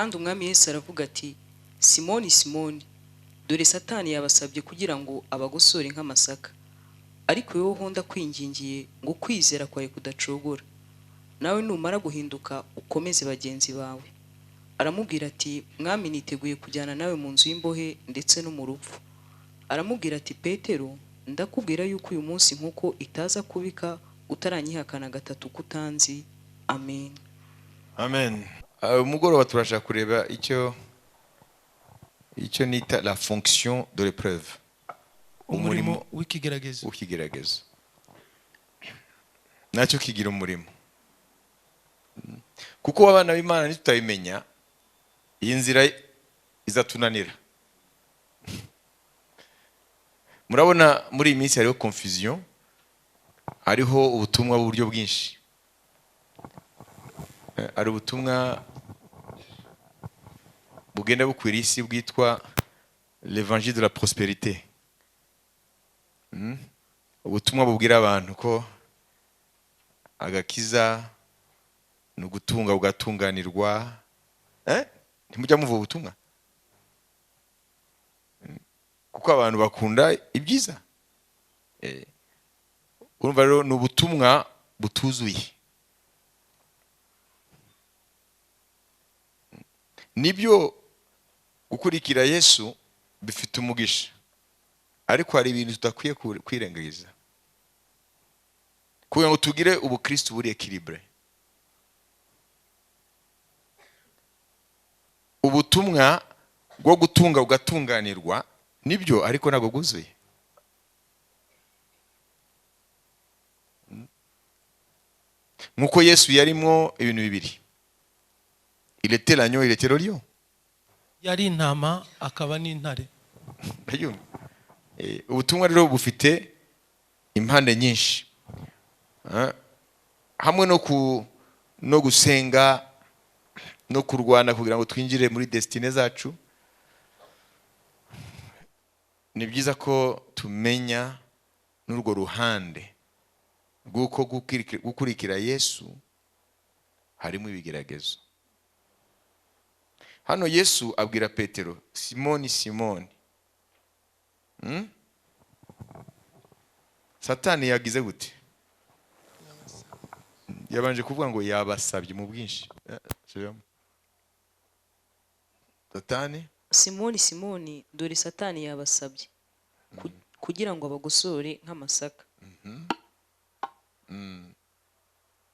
Kandi Umwami Yesu aravuga ati: Simoni, Simoni, dore Satani yabasabye kugira ngo abagosore nk'amasaka, ariko wowe ho ndakwingingiye ngo kwizera kwawe kudacogora, nawe numara guhinduka ukomeze bagenzi bawe. Aramubwira ati: Mwami, niteguye kujyana nawe mu nzu y'imbohe ndetse no mu rupfu. Aramubwira ati: Petero, ndakubwira yuko uyu munsi nk'uko itaza kubika utaranyihakana gatatu kutanzi. Amen. Amen. Umugoroba turashaka kureba icyo nita la fonction de l'épreuve, umurimo w'ikigeragezo. W'ikigeragezo nacyo kigira umurimo, kuko abana b'Imana nitutayimenya iyi nzira izatunanira. Murabona muri iyi minsi hariho confusion, hariho ubutumwa bw'uburyo bwinshi. Ari ubutumwa bugenda bukwira isi bwitwa l'évangile de la prospérité. Ubutumwa bubwira abantu ko agakiza ni ugutunga ugatunganirwa. Ntimujya muvuga ubutumwa, kuko abantu bakunda ibyiza. Urumva rero ni ubutumwa butuzuye. Nibyo gukurikira Yesu bifite umugisha, ariko hari ibintu tudakwiye kwirengagiza kugira ngo tugire ubukristo buri équilibré. Ubutumwa bwo gutunga ugatunganirwa nibyo, ariko ntabwo bwuzuye. Nkuko Yesu yarimo ibintu bibiri, il était l'agneau, il était le lion. Yari intama akaba n'intare. Ubutumwa rero bufite impande nyinshi, hamwe no gusenga no kurwana kugira ngo twinjire muri destine zacu. Ni byiza ko tumenya n'urwo ruhande rw'uko gukurikira Yesu harimo ibigeragezo. Hano Yesu abwira Petero: Simoni, Simoni, Satani yagize gute? Yabanje kuvuga ngo yabasabye mu bwinshi. Satani: Simoni, Simoni, dore Satani yabasabye kugira ngo abagosore nk'amasaka.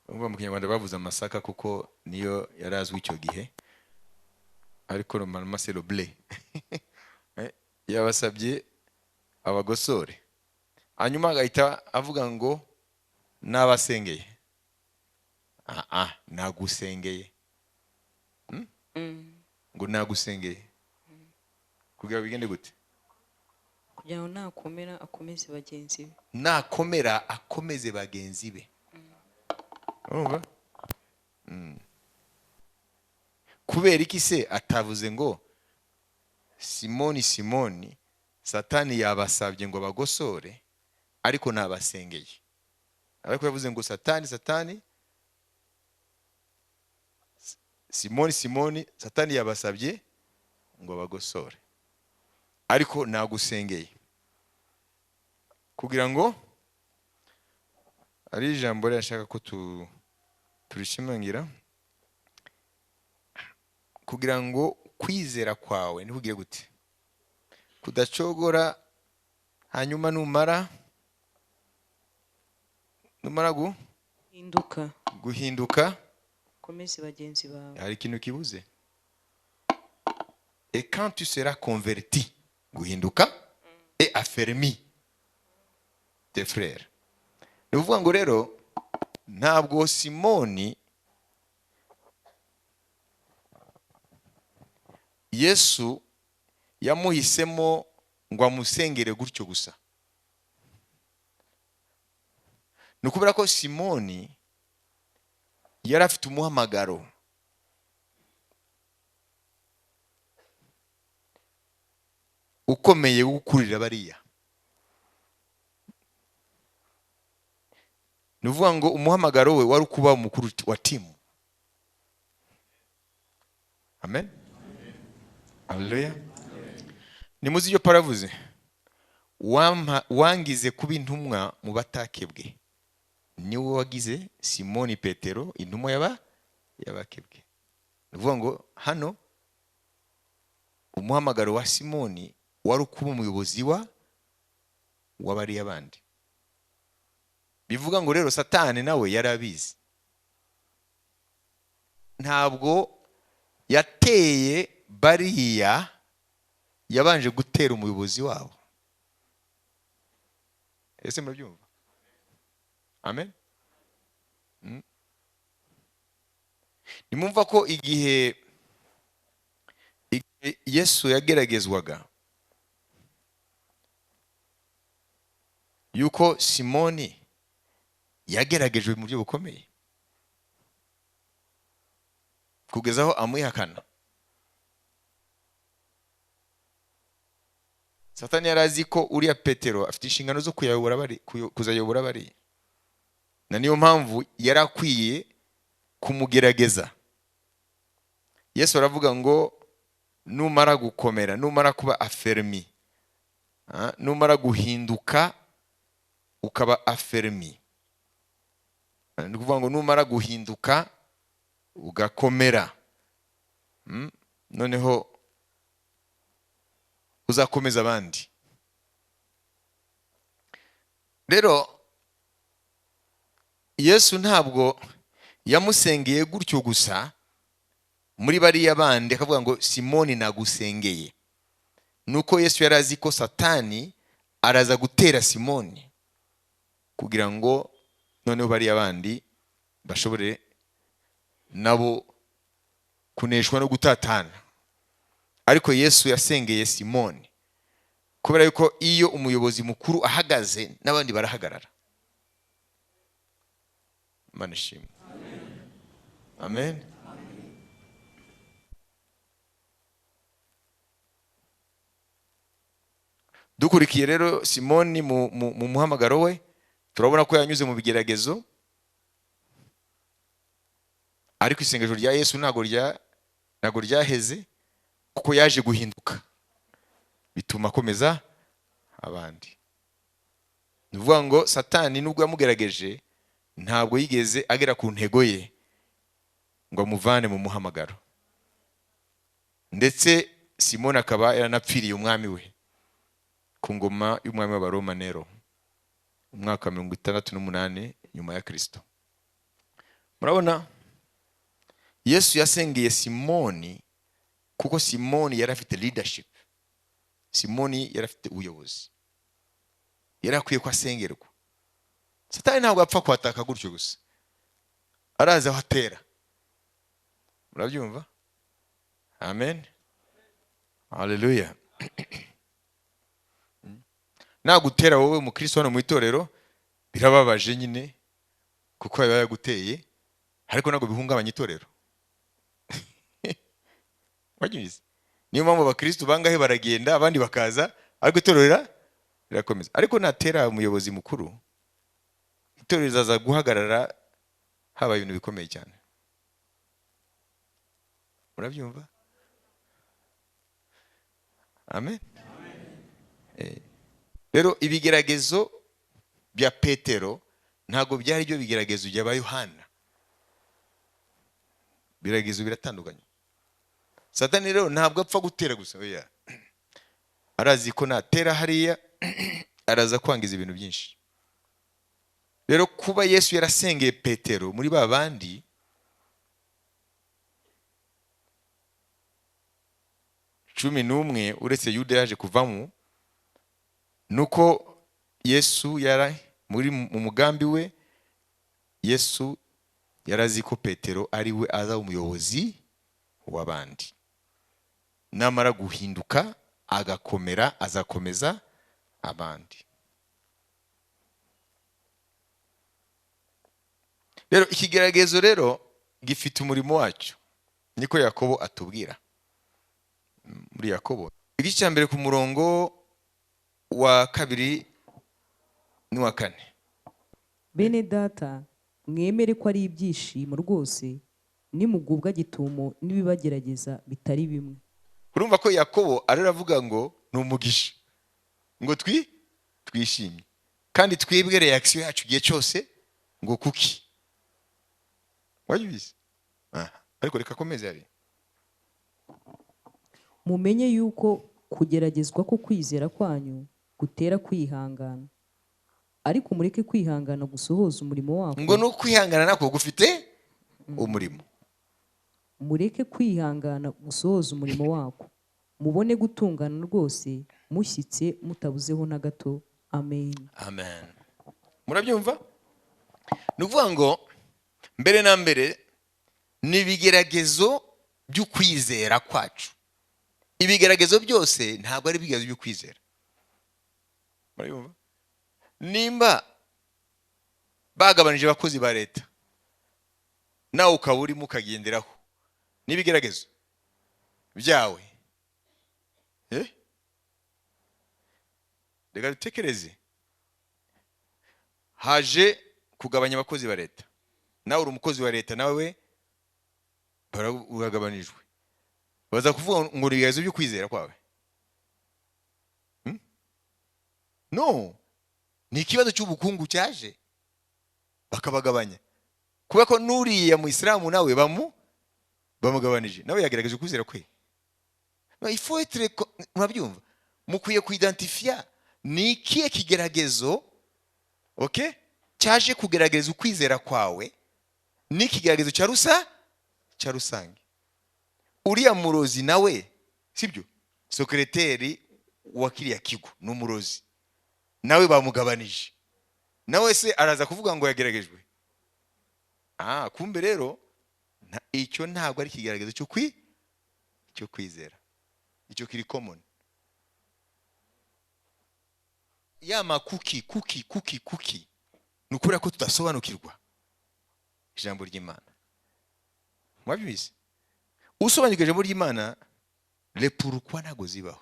Urumva mu Kinyarwanda bavuze amasaka kuko niyo yarazwi icyo gihe, ariko normalement c'est le blé. Yabasabye abagosore, hanyuma agahita avuga ngo nabasengeye. Nagusengeye. Ngo nagusengeye kugira bigende gute? Kugira ngo nakomera akomeze bagenzi be. Nakomera akomeze bagenzi be. Urumva? Kubera iki se atavuze ngo Simoni, Simoni, Satani yabasabye ngo bagosore ariko nabasengeye? Ariko yavuze ngo Satani, Satani, Simoni, Simoni, Satani yabasabye ngo bagosore ariko nagusengeye. Kugira ngo ari ijambo rashaka ko turishimangira, kugira ngo kwizera kwawe ntikugire gute? Kudacogora. Hanyuma numara guhinduka ukomeze bagenzi bawe. Hari ikintu kibuze. Et quand tu seras converti, guhinduka, et affermi tes frères. Ni ukuvuga ngo rero ntabwo Simoni Yesu yamuhisemo ngo amusengere gutyo gusa. Ni ukubera ko Simoni yari afite umuhamagaro ukomeye wo gukurira bariya. Ni ukuvuga ngo umuhamagaro we wari ukuba umukuru wa timu. Amen. Haleluya. Nimuzi ibyo Pawulo yavuze, wangize kuba intumwa mu batakebwe, niwe wagize Simoni Petero intumwa y'abakebwe. Ni ukuvuga ngo hano umuhamagaro wa Simoni wari ukuba umuyobozi w'abariya bandi. Bivuga ngo rero Satani nawe yari abizi, ntabwo yateye bariya, yabanje gutera umuyobozi wabo. Ese murabyumva? Amen. Nimumva ko igihe Yesu yageragezwaga, yuko Simoni yageragejwe mu buryo bukomeye kugeza aho amwihakana. Satani yari azi ko uriya Petero afite inshingano zo kuzayobora bari, na niyo mpamvu yari akwiye kumugerageza. Yesu aravuga ngo numara gukomera, numara kuba affermi, numara guhinduka ukaba affermi, ni ukuvuga ngo numara guhinduka ugakomera, noneho uzakomeza abandi. Rero Yesu ntabwo yamusengeye gutyo gusa muri bariya bandi akavuga ngo Simoni nagusengeye. Nuko Yesu yari azi ko Satani araza gutera Simoni kugira ngo noneho bariya bandi bashobore nabo kuneshwa no gutatana. Ariko Yesu yasengeye Simoni kubera yuko iyo umuyobozi mukuru ahagaze n'abandi barahagarara. Imana ishimwe. Amen. Dukurikiye rero Simoni mu muhamagaro we, turabona ko yanyuze mu bigeragezo, ariko isengesho rya Yesu ntago ryaheze, kuko yaje guhinduka bituma akomeza abandi. Ni ukuvuga ngo Satani nubwo yamugerageje ntabwo yigeze agera ku ntego ye ngo amuvane mu muhamagaro. Ndetse Simoni akaba yaranapfiriye umwami we ku ngoma y'umwami w'Abaroma Nero umwaka wa 68 nyuma ya Kristo. Murabona Yesu yasengeye Simoni kuko Simoni yari afite leadership. Simoni yari afite ubuyobozi, yari akwiye ko asengerwa. Satani ntabwo apfa kwataka gutyo gusa, araza aho atera. Murabyumva? Amen. Haleluya. Nagutera wowe umukristo hano mu itorero birababaje nyine kuko yaba yaguteye, ariko ntabwo bihungabanya itorero. Wagize? Niyo mpamvu abakristo bangahe baragenda abandi bakaza, ariko itorero rirakomeza. Ariko natera umuyobozi mukuru, itorero rizaza guhagarara haba ibintu bikomeye cyane. Murabyumva? Amen. Rero ibigeragezo bya Petero ntabwo byari byo bigeragezo bya Yohana. Bigeragezo biratandukanye. Satani rero ntabwo apfa gutera gusa, oya. Arazi ko natera hariya araza kwangiza ibintu byinshi. Rero kuba Yesu yarasengeye Petero muri ba bandi 11 uretse Yuda yaje kuvamo, nuko Yesu yari muri mu mugambi we, Yesu yarazi ko Petero ari we aza umuyobozi w'abandi. Namara guhinduka agakomera azakomeza abandi. Rero ikigeragezo rero gifite umurimo wacyo, niko Yakobo atubwira muri Yakobo igice cya mbere ku murongo wa 2 n'uwa 4. Bene data, mwemere ko ari ibyishimo rwose nimugubwa gitumo n'ibibagerageza bitari bimwe. Urumva ko Yakobo aravuga ngo ni umugisha, ngo twishimye, kandi twebwe reaction yacu igihe cyose ngo kuki. Wabizi? Ariko reka komeze yari. Mumenye yuko kugeragezwa ko kwizera kwanyu gutera kwihangana, ariko mureke kwihangana gusohoza umurimo wako. Ngo no kwihangana nako gufite umurimo. Mureke kwihangana gusohoza umurimo wako, mubone gutungana rwose mushyitse mutabuzeho na gato. Amen. Amen. Murabyumva? Ni ukuvuga ngo mbere na mbere ni ibigeragezo by'ukwizera kwacu. Ibigeragezo byose ntabwo ari ibigeragezo by'ukwizera. Murabyumva? Nimba bagabanije abakozi ba leta, nawe ukaba urimo ukagenderaho, n'ibigeragezo byawe. Reka dutekereze. Haje kugabanya abakozi ba leta, nawe uri umukozi wa leta, nawe uragabanijwe. Baza kuvuga ngo ibigeragezo byo kwizera kwawe. No, ni ikibazo cy'ubukungu cyaje bakabagabanya, kubera ko nuriya mu Islamu nawe bamugabanije, nawe yagaragaje kwizera kwe. No, il faut être, murabyumva, mukwiye kuidentifia ni ikihe kigeragezo, okay, cyaje kugerageza ukwizera kwawe, ni ikigeragezo cya rusange. Uriya murozi nawe, sibyo, sekreteri wa kiriya kigo ni umurozi, nawe bamugabanije, nawe se araza kuvuga ngo yageragejwe. Kumbe rero icyo ntabwo ari ikigeragezo cyo kwizera, icyo kiri common. Ya makuki kuki kuki kuki ni ukubera ko tudasobanukirwa ijambo ry'Imana. Mwabizi? Usobanukirwa ijambo ry'Imana, le pourquoi ntago zibaho.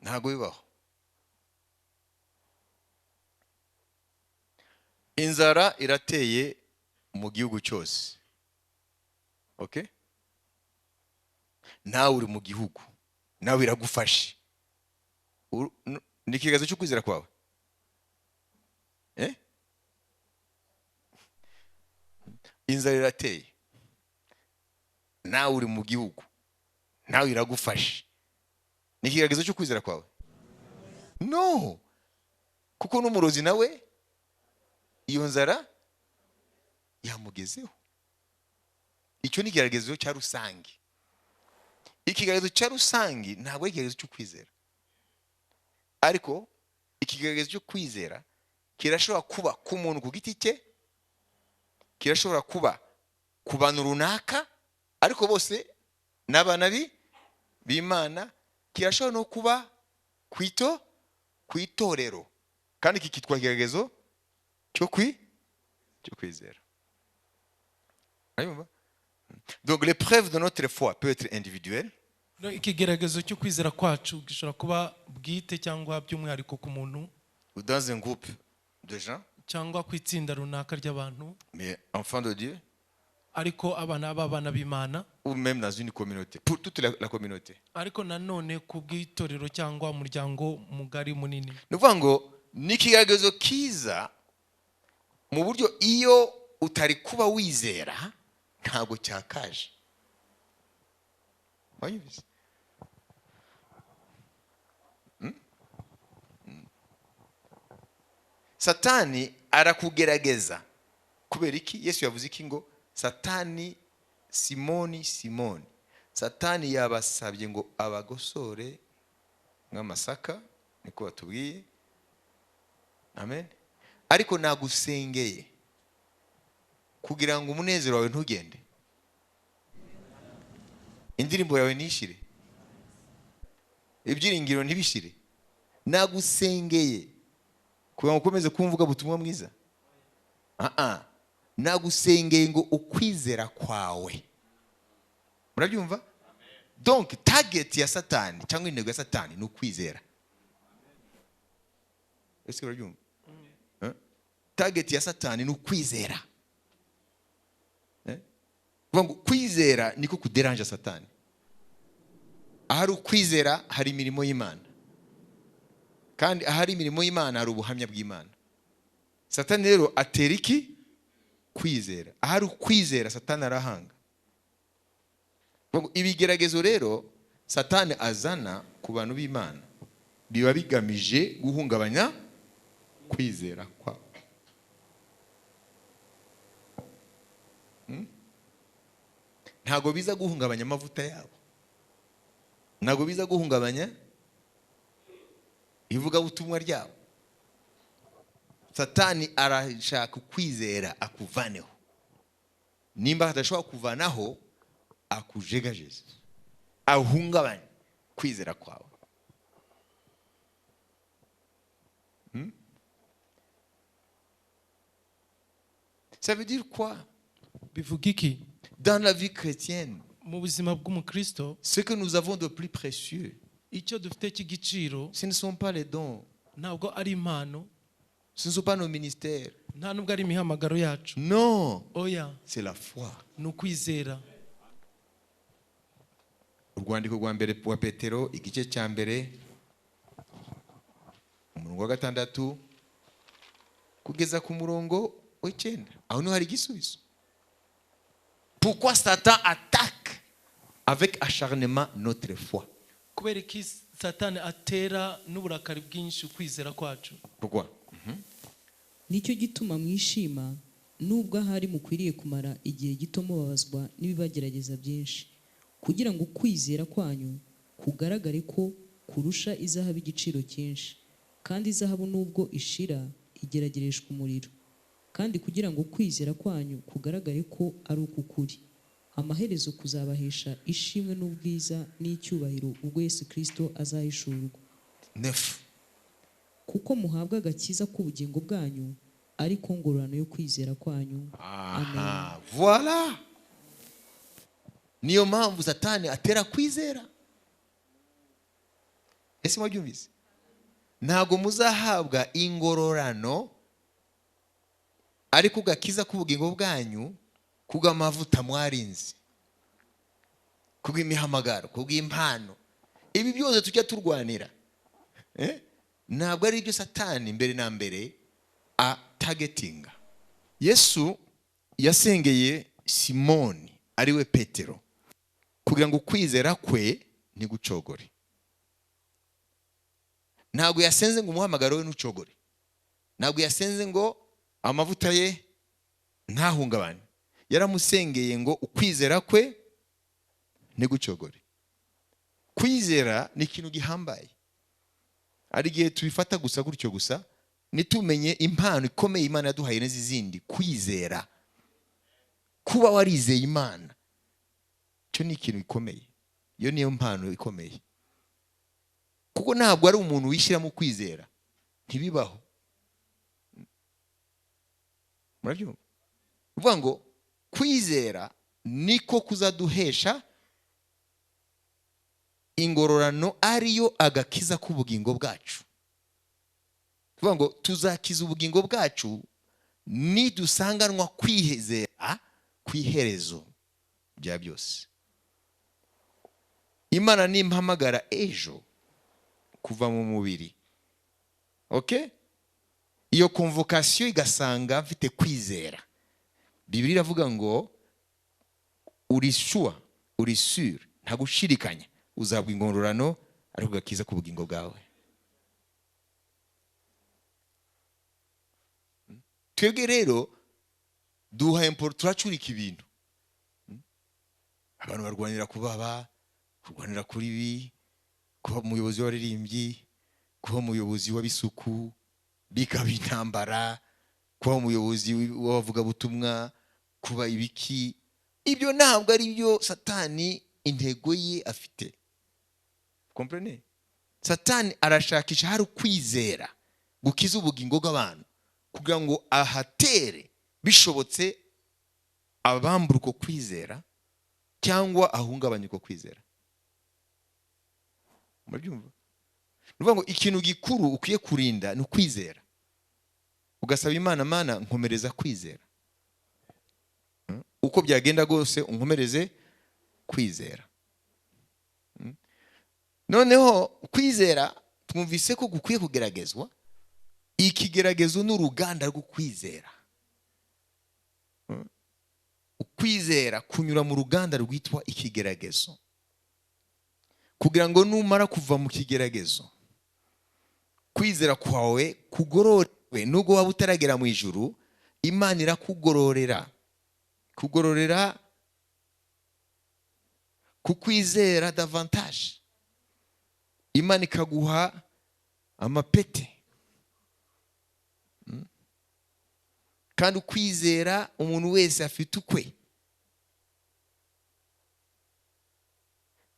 Ntago bibaho. Inzara irateye mu gihugu cyose. Okay? Nawe uri mu gihugu, nawe iragufashe. Ni ikigazo cyo kwizera kwawe. Inzara irateye, nawe uri mu gihugu, nawe iragufashe. Ni ikigazo cyo kwizera kwawe? No, kuko n'umurozi nawe iyo nzara yamugezeho. Icyo ni ikigeragezo cya rusange. Ikigeragezo cya rusange ntabwo ari ikigeragezo cyo kwizera, ariko ikigeragezo cyo kwizera kirashobora kuba ku muntu ku giti cye, kirashobora kuba ku bantu runaka, ariko bose n'abana b'Imana, kirashobora no kuba ku itorero, kandi kikitwa ikigeragezo cyo kwizera. Donc l'épreuve de notre foi peut être individuelle. No, ikigeragezo cyo kwizera kwacu gishobora kuba bwite cyangwa by'umwihariko ku muntu, ou dans un groupe de gens, cyangwa ku itsinda runaka ry'abantu, mais enfants de Dieu, ariko abana b'abana b'Imana, ou même dans une communauté, pour toute la communauté. Ariko nanone ku bw'itorero cyangwa umuryango mugari munini. Ni ukuvuga ngo ni ikigeragezo kiza mu buryo iyo utari kuba wizera ntabwo cyakaje. Wayumvise? Satani arakugerageza. Kubera iki? Yesu yavuze iki ngo Satani, Simoni, Simoni, Satani yabasabye ngo abagosore nk'amasaka, niko batubwiye. Amen. Ariko nagusengeye kugira ngo umunezero wawe ntugende, indirimbo yawe ntishire, ibyiringiro ntibishire. Nagusengeye kugira ngo ukomeze kumvuga ubutumwa mwiza. Nagusengeye ngo ukwizera kwawe. Murabyumva? Donc target ya Satani cyangwa intego ya Satani ni ukwizera. Ese urabyumva? Target ya Satani ni ukwizera. Kuvuga ngo kwizera niko kuderanja Satani. Ahari ukwizera hari imirimo y'Imana, kandi ahari imirimo y'Imana hari ubuhamya bw'Imana. Satani rero atera iki? Kwizera. Ahari ukwizera Satani arahanga. Ibigeragezo rero Satani azana ku bantu b'Imana biba bigamije guhungabanya kwizera kwabo. Ntago biza guhungabanya amavuta yabo, ntago biza guhungabanya ivugabutumwa ryabo. Satani arashaka kwizera akuvaneho. Nimba adashobora kuvanaho, akujegajeze, ahungabanye kwizera kwawe. Ça veut dire quoi? Bivuga iki? Dans la vie chrétienne, mu buzima bw'umukristo, ce que nous avons de plus précieux, icyo dufite cy'igiciro, ce ne sont pas les dons, ntabwo ari impano, ce ne sont pas nos ministères, nta nubwo ari imihamagaro yacu. Non, oya, c'est la foi. Ni ukwizera. Urwandiko rwa mbere rwa Petero, igice cya mbere, umurongo wa 6 kugeza ku murongo w'icyenda. Aho niho hari igisubizo. Pourquoi Satan attaque avec acharnement notre foi? Kubera iki Satani atera n'uburakari bwinshi ukwizera kwacu? Pourquoi? Nicyo gituma mwishima nubwo ahari mukwiriye kumara igihe gito mubabazwa n'ibibagerageza byinshi, kugira ngo kwizera kwanyu kugaragare ko kurusha izahabu igiciro cyinshi, kandi izahabu nubwo ishira igeragereshwa umuriro, kandi kugira ngo kwizera kwanyu kugaragare ko ari ukukuri, amaherezo kuzabahesha ishimwe n'ubwiza n'icyubahiro ubwo Yesu Kristo azahishurwa. 9. Kuko muhabwa agakiza k'ubugingo bwanyu ariko ngororano yo kwizera kwanyu. Amen. Voilà. Niyo mpamvu Satani atera kwizera. Ese mwabyumvise? Ntago muzahabwa ingororano ariko gakiza k'ubugingo bwanyu kubw'amavuta mwarinze, kubw'imihamagaro, kubw'impano. Ibi byose tujya turwanira, ntabwo ari ibyo Satani mbere na mbere atagetinga. Yesu yasengeye Simoni ariwe Petero kugira ngo kwizera kwe ntigucogore. Ntabwo yasenze ngo umuhamagaro we ntucogore, ntabwo yasenze ngo amavuta ye ntahungabane. Yaramusengeye ngo ukwizera kwe ntigucogore. Kwizera ni ikintu gihambaye. Ari gihe tubifata gusa gutyo gusa, nitumenye impano ikomeye Imana yaduhaye n'izindi, kwizera. Kuba warizeye Imana, cyo ni ikintu gikomeye. Iyo niyo mpano ikomeye. Kuko ntabwo ari umuntu wishyiramo kwizera, ntibibaho. Murabyumva? Uvuga ngo kwizera niko kuzaduhesha ingororano ariyo agakiza k'ubugingo bwacu. Kuvuga ngo tuzakiza ubugingo bwacu nidusanganwa kwihezera kwiherezo bya byose. Imana nimpamagara ejo kuva mu mubiri, okay? Iyo convocation igasanga mfite kwizera. Bibiliya iravuga ngo uri sure, uri sure, nta gushirikanya, uzabwa ingororano ariko gakiza ku bugingo bwawe. Twebwe rero duha import, turacurika ibintu. Abantu barwanira kubaba, kurwanira kuri ibi, kuba umuyobozi w'abaririmbyi, kuba umuyobozi w'abisuku, bikaba intambara, kuba umuyobozi w'abavugabutumwa, kuba ibiki. Ibyo ntabwo ari byo Satani intego ye afite. Comprenez? Satani arashakisha hari ukwizera gukiza ubugingo bw'abantu kugira ngo ahatere bishobotse abambura uko kwizera cyangwa ahungabanye uko kwizera. Murabyumva? Nuvuga ngo ikintu gikuru ukwiye kurinda ni ukwizera. Ugasaba Imana, Mana nkomereza kwizera, uko byagenda rwose unkomereze kwizera. Noneho kwizera twumvise ko gukwiye kugeragezwa. Ikigeragezo ni uruganda rwo kwizera. Ukwizera kunyura mu ruganda rwitwa ikigeragezo, kugira ngo numara kuva mu kigeragezo kwizera kwawe kugororewe. Nubwo waba utaragera mu ijuru, Imana irakugororera, kugororera kukwizera davantage. Imana ikaguha amapete. Kandi ukwizera umuntu wese afite ukwe,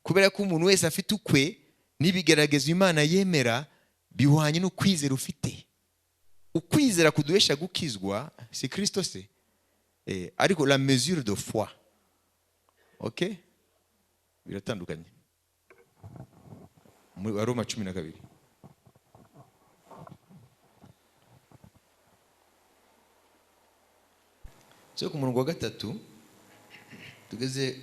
kubera ko umuntu wese afite ukwe, n'ibigeragezo Imana yemera bihwanye n'ukwizera ufite. Ukwizera kuduhesha gukizwa si Kristo se, ariko la mesure de foi, okay, biratandukanye. Muri Roma 12 cyo ku murongo wa 3 tugeze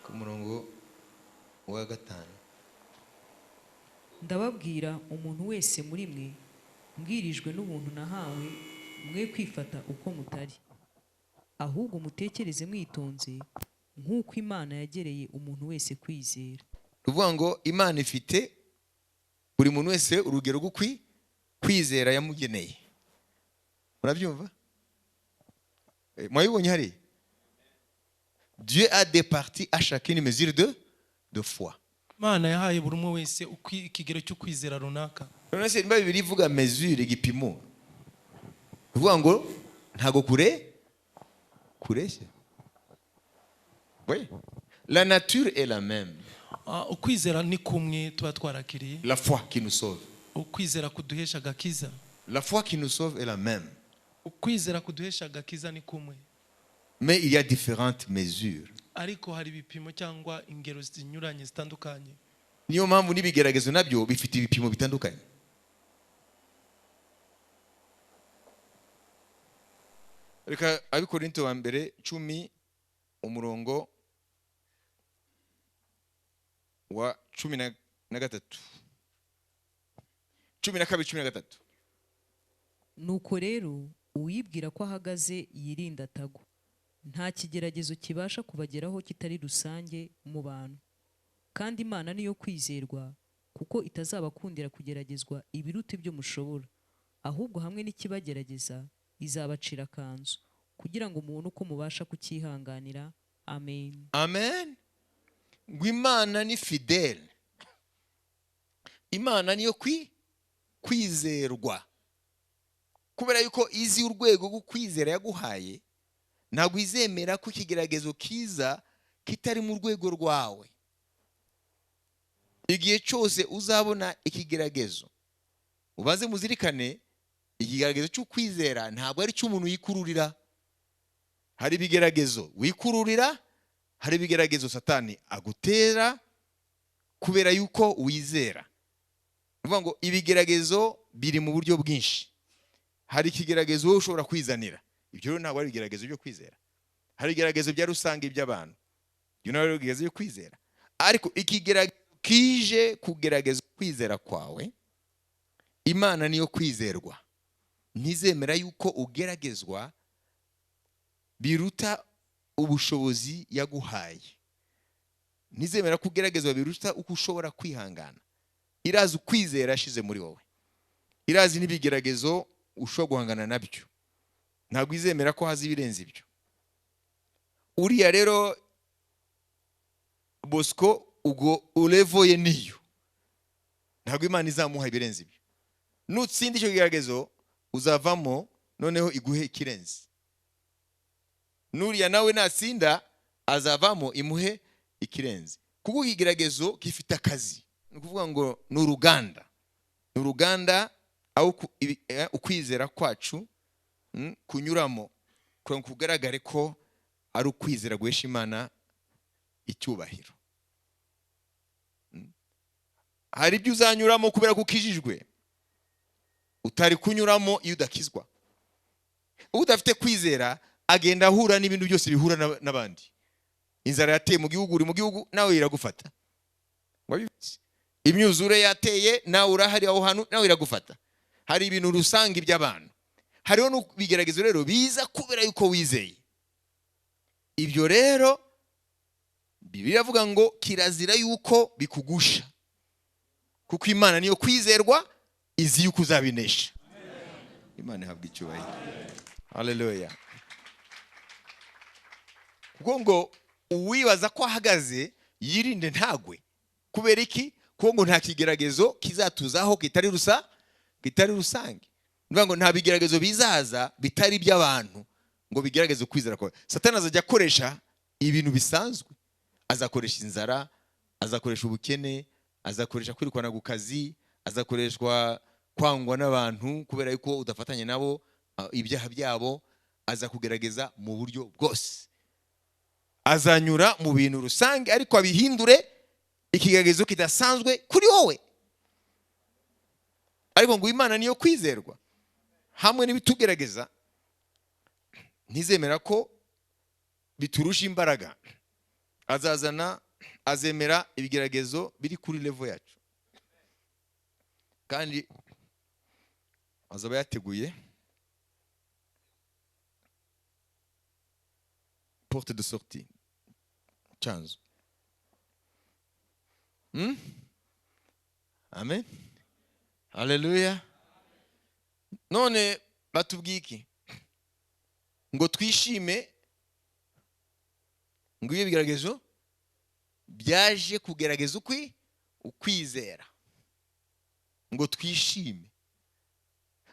ku murongo wa 5. Ndababwira umuntu wese muri mwe mbwirijwe n'ubuntu nahawe, mwe kwifata uko mutari, ahubwo mutekereze mwitonze nk'uko Imana yagereye umuntu wese kwizera. Ruvuga ngo Imana ifite buri muntu wese urugero rwo kwizera yamugeneye. Murabyumva? Mwabibonye hari? Dieu a départi à chacun une mesure de foi. Imana yahaye buri umwe wese ikigero cyo kwizera runaka. None se niba Bibiliya ivuga mesure, igipimo, uvuga ngo ntago kureshya. Oui. La nature est la même. Ukwizera ni kumwe tuba twarakiriye. La foi qui nous sauve. Ukwizera kuduhesha agakiza. La foi qui nous sauve est la même. Ukwizera kuduhesha agakiza ni kumwe. Mais il y a différentes mesures. Ariko hari ibipimo cyangwa ingero zinyuranye zitandukanye. Niyo mpamvu n'ibigeragezo nabyo bifite ibipimo bitandukanye. Reka Abikorinto wa mbere 10 umurongo wa 13. 12 13. Nuko rero uwibwira ko ahagaze yirinda atagwa. Nta kigeragezo kibasha kubageraho kitari rusange mu bantu. Kandi Imana niyo kwizerwa, kuko itazabakundira kugeragezwa ibiruta ibyo mushobora, ahubwo hamwe n'ikibagerageza izabacira akanzu, kugira ngo mubone uko mubasha kucyihanganira. Amen. Amen. Ngo Imana ni fidèle. Imana niyo kwizerwa. Kubera yuko izi urwego rwo kwizera yaguhaye, ntabwo izemera ko ikigeragezo kiza kitari mu rwego rwawe. Igihe cyose uzabona ikigeragezo, ubaze muzirikane, ikigeragezo cyo kwizera ntabwo ari cy'umuntu yikururira. Hari ibigeragezo wikururira, hari ibigeragezo Satani agutera kubera yuko wizera. Uvuga ngo ibigeragezo biri mu buryo bwinshi. Hari ikigeragezo wowe ushobora kwizanira, ibyo rero ntabwo ari ibigeragezo byo kwizera. Hari ibigeragezo bya rusange by'abantu, ibyo ntabwo ari ibigeragezo byo kwizera. Ariko ikigeragezo kije kugerageza kwizera kwawe, Imana niyo kwizerwa. Ntizemera yuko ugeragezwa biruta ubushobozi yaguhaye. Ntizemera ko ugeragezwa biruta uko ushobora kwihangana. Irazi ukwizera yashize muri wowe, irazi n'ibigeragezo ushobora guhangana nabyo. Ntabwo izemera ko haza ibirenze ibyo. Uriya rero Bosco ubwo ulevoye niyo, ntabwo Imana izamuha ibirenze ibyo. Nutsinda icyo kigeragezo uzavamo, noneho iguhe ikirenze. Nuriya nawe natsinda azavamo imuhe ikirenze. Kuko ikigeragezo gifite akazi. Ni ukuvuga ngo ni uruganda. Ni uruganda aho ukwizera kwacu kunyuramo kugira ngo kugaragare ko ari ukwizera guhesha Imana icyubahiro. Hari ibyo uzanyuramo kubera ko ukijijwe. Utari kunyuramo iyo udakizwa. Udafite kwizera agenda ahura n'ibintu byose bihura n'abandi. Inzara yateye mu gihugu, uri mu gihugu nawe iragufata. Wabivuze. Imyuzure yateye nawe urahari aho hantu nawe iragufata. Hari ibintu rusange by'abantu. Hariho n'ibigeragezo rero biza kubera yuko wizeye. Ibyo rero Bibiliya iravuga ngo kirazira yuko bikugusha. Kuko Imana niyo kwizerwa, izi yuko uzabinesha. Imana ihabwe icyubahiro. Haleluya. Kuko ngo uwibaza ko ahagaze yirinde ntagwe. Kubera iki? Kuko ngo nta kigeragezo kizatuzaho kitari rusange. Nivuga ngo nta bigeragezo bizaza bitari iby'abantu ngo bigerageze kwizera kwawe. Satani azajya akoresha ibintu bisanzwe. Azakoresha inzara, azakoresha ubukene, azakoresha kwirukana ku kazi, azakoreshwa kwangwa n'abantu kubera yuko udafatanya nabo ibyaha byabo, azakugerageza mu buryo bwose. Azanyura mu bintu rusange ariko abihindure ikigeragezo kidasanzwe kuri wowe. Ariko ngo Imana niyo kwizerwa, hamwe n'ibitugerageza ntizemera ko biturusha imbaraga. Azazana, azemera ibigeragezo biri kuri level yacu, kandi azaba yateguye porte de sortie chanzo. Amen. Haleluya. None batubwiye iki? Ngo twishime ngo iyo bigeragezo byaje kugerageza ukwizera. Ngo twishime.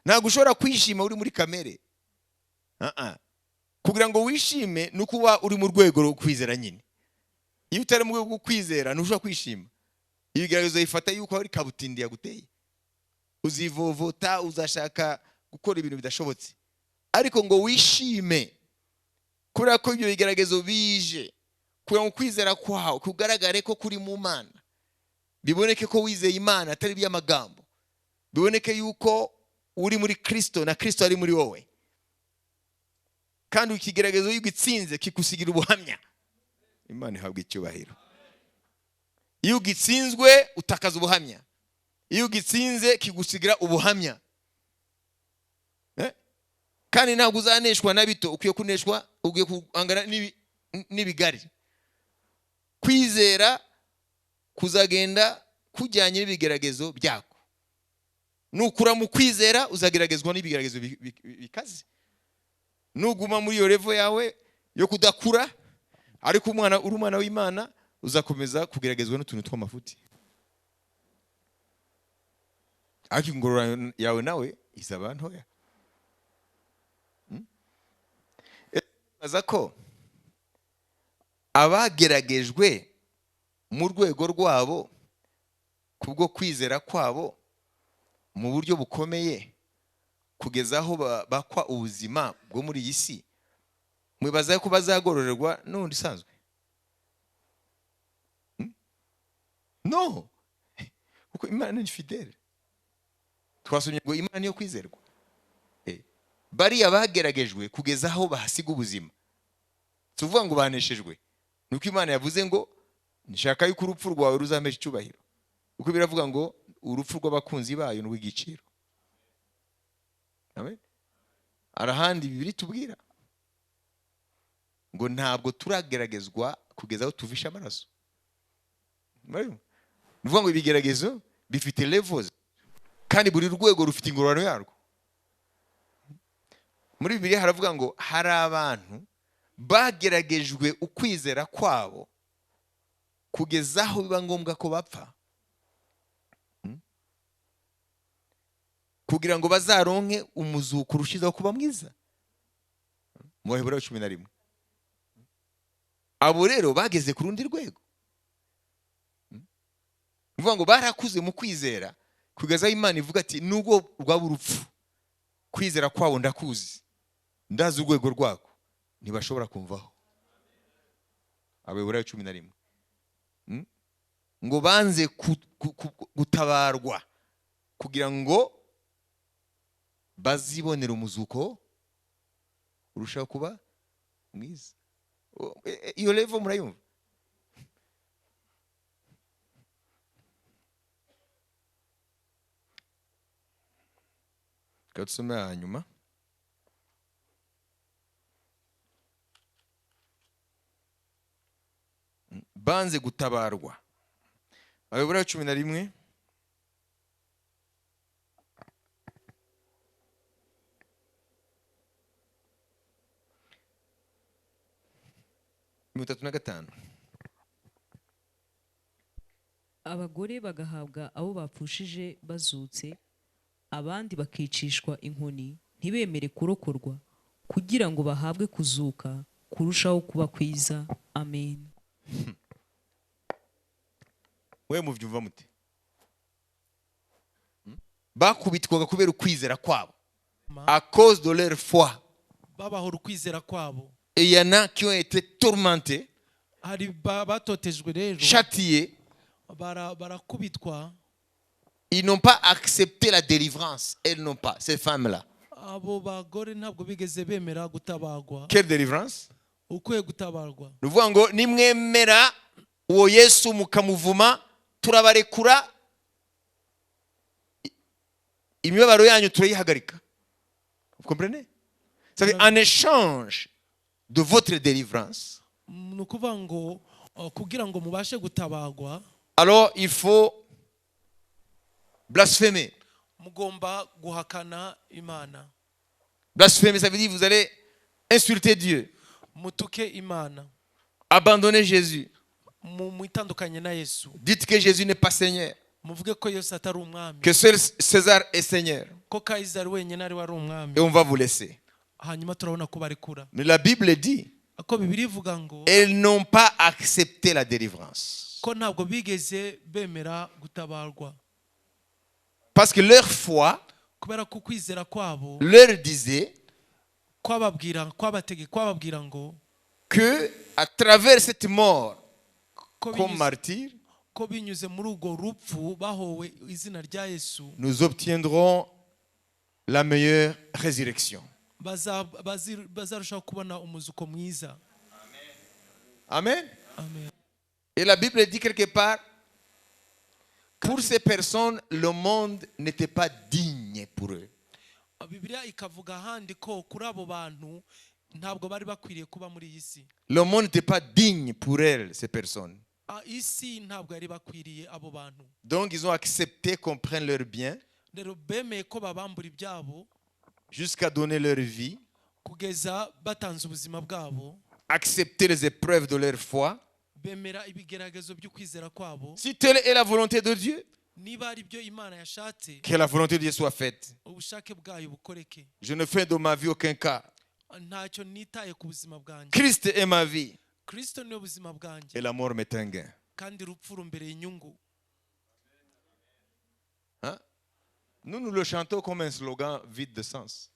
Ntabwo ushobora kwishima uri muri kamere. Kugira ngo wishime nuko uba uri mu rwego rwo kwizera nyine. Iyo utari mu rwego rwo kwizera ntushobora kwishima. Ibigeragezo bifata yuko ari kabutindi yaguteye. Uzivovota, uzashaka gukora ibintu bidashobotse. Ariko ngo wishime kubera ko ibyo bigeragezo bije, kugira ngo kwizera kwawe kugaragare ko kuri mu Mana, biboneke ko wizeye Imana atari iby'amagambo, biboneke yuko uri muri Kristo na Kristo ari muri wowe. Kandi ikigeragezo iyo ugitsinze kikusigira ubuhamya. Imana ihabwe icyubahiro. Iyo ugitsinzwe utakaza ubuhamya. Iyo ugitsinze kigusigira ubuhamya. Kandi ntabwo uzaneshwa na bito, ukwiye kuneshwa, ugiye guhangana n'ibigari. Kwizera kuzagenda kujyanye n'ibigeragezo byako. Nukura mu kwizera uzageragezwa n'ibigeragezo bikaze. Nuguma muri iyo level yawe yo kudakura, ariko umwana uri umwana w'Imana uzakomeza kugeragezwa n'utuntu tw'amafuti. Ariko ingororano yawe nawe izaba ntoya. Baza ko abageragejwe mu rwego rwabo kubwo kwizera kwabo mu buryo bukomeye kugeza aho bakwa ubuzima bwo muri iyi si, mwibaza ko bazagororerwa n'undi isanzwe? No, kuko Imana ni fidèle. Twasomye ngo Imana niyo kwizerwa. Bariya bageragejwe kugeza aho bahasiga ubuzima, tuvuga ngo baneshejwe, nuko Imana yavuze ngo nshaka yuko urupfu rwawe ruzampesha icyubahiro. Uko biravuga ngo urupfu rw'abakunzi bayo ni urw'igiciro. Amen. Arahandi Bibiliya itubwira ngo ntabwo turageragezwa kugeza aho tuvisha amaraso. Ni ukuvuga ngo ibigeragezo bifite levels, kandi buri rwego rufite ingororano yarwo. Muri Bibiliya haravuga ngo hari abantu bageragejwe ukwizera kwabo kugeza aho biba ngombwa ko bapfa, kugira ngo bazaronke umuzuko urushizeho kuba mwiza. Mu Baheburayo 11. Abo rero bageze ku rundi rwego. Uvuga ngo barakuze mu kwizera kugeza aho Imana ivuga ati nubwo rwaba urupfu, kwizera kwabo ndakuzi, ndazi urwego rwako, ntibashobora kumvaho. Abaheburayo 11. Ngo banze gutabarwa kugira ngo Bazibonera umuzuko urushaho kuba mwiza. Iyo level murayumva? Reka dusome hanyuma. Banze gutabarwa. Abaheburayo 11. 35. Abagore bagahabwa abo bapfushije bazutse, abandi bakicishwa inkoni ntibemere kurokorwa, kugira ngo bahabwe kuzuka kurushaho kuba kwiza. Amen. We muvyumva mute? Bakubitwaga kubera ukwizera kwabo. À cause de leur foi. Babahora ukwizera kwabo. Et il y en a qui ont été tourmentés, Hari batotejwe rero, châtiés. Barakubitwa. Ils n'ont pas accepté la délivrance. Elles n'ont pas, ces femmes-là. Abo bagore ntabwo bigeze bemera gutabagwa. Quelle délivrance? Ukwiye gutabarwa. Ni ukuvuga ngo nimwemera uwo Yesu mukamuvuma, turabarekura, imibabaro yanyu turayihagarika. Vous comprenez? Ça veut dire, en échange de votre délivrance, Ni ukuvuga ngo, kugira ngo mubashe gutabagwa, alors il faut blasphémer. Mugomba guhakana Imana. Blasphémer, ça veut dire vous allez insulter Dieu, Mutuke Imana. Abandonner Jésus. Mwitandukanye na Yesu. Dites que Jésus n'est pas Seigneur, Muvuge ko Yesu atari umwami. Que seul César est Seigneur. Ko Kayizari wenyine ari we ari umwami. Et on va vous laisser. Hanyuma turabona ko barekura. Mais la Bible dit, Ko Bibiliya ivuga ngo elles n'ont pas accepté la délivrance. Ko ntabwo bigeze bemera gutabarwa. Parce que leur foi Kubera ko ukwizera kwabo leur disait kwababwira, kwabatege, kwababwira ngo que à travers cette mort ko comme binyuze martyr, ko binyuze muri urwo rupfu bahowe izina rya Yesu, nous obtiendrons la meilleure résurrection. Bazarushaho kubona umuzuko mwiza. Amen. Amen. Et la Bible dit quelque part, pour ces personnes, le monde n'était pas digne pour eux. Bibiliya ikavuga ahandi ko kuri abo bantu ntabwo bari bakwiriye kuba muri iyi si. Le monde n'était pas digne pour elles, ces personnes. Ah, isi ntabwo yari bakwiriye abo bantu. Donc ils ont accepté qu'on prenne leurs biens Rero bemeye ko babambura ibyabo jusqu'à donner leur vie, kugeza batanze ubuzima bwabo, accepter les épreuves de leur foi. Bemera ibigeragezo by'ukwizera kwabo. Si telle est la volonté de Dieu, Niba ari byo Imana yashatse, que la volonté de Dieu soit faite. Ubushake bwayo bukoreke. Je ne fais de ma vie aucun cas. Ntacyo nitaye ku buzima bwanjye. Christ est ma vie Kristo niwe buzima bwanjye et la mort m'est un gain. Kandi urupfu rumbereye inyungu. Hein? Nous, nous le chantons comme un slogan vide de sens.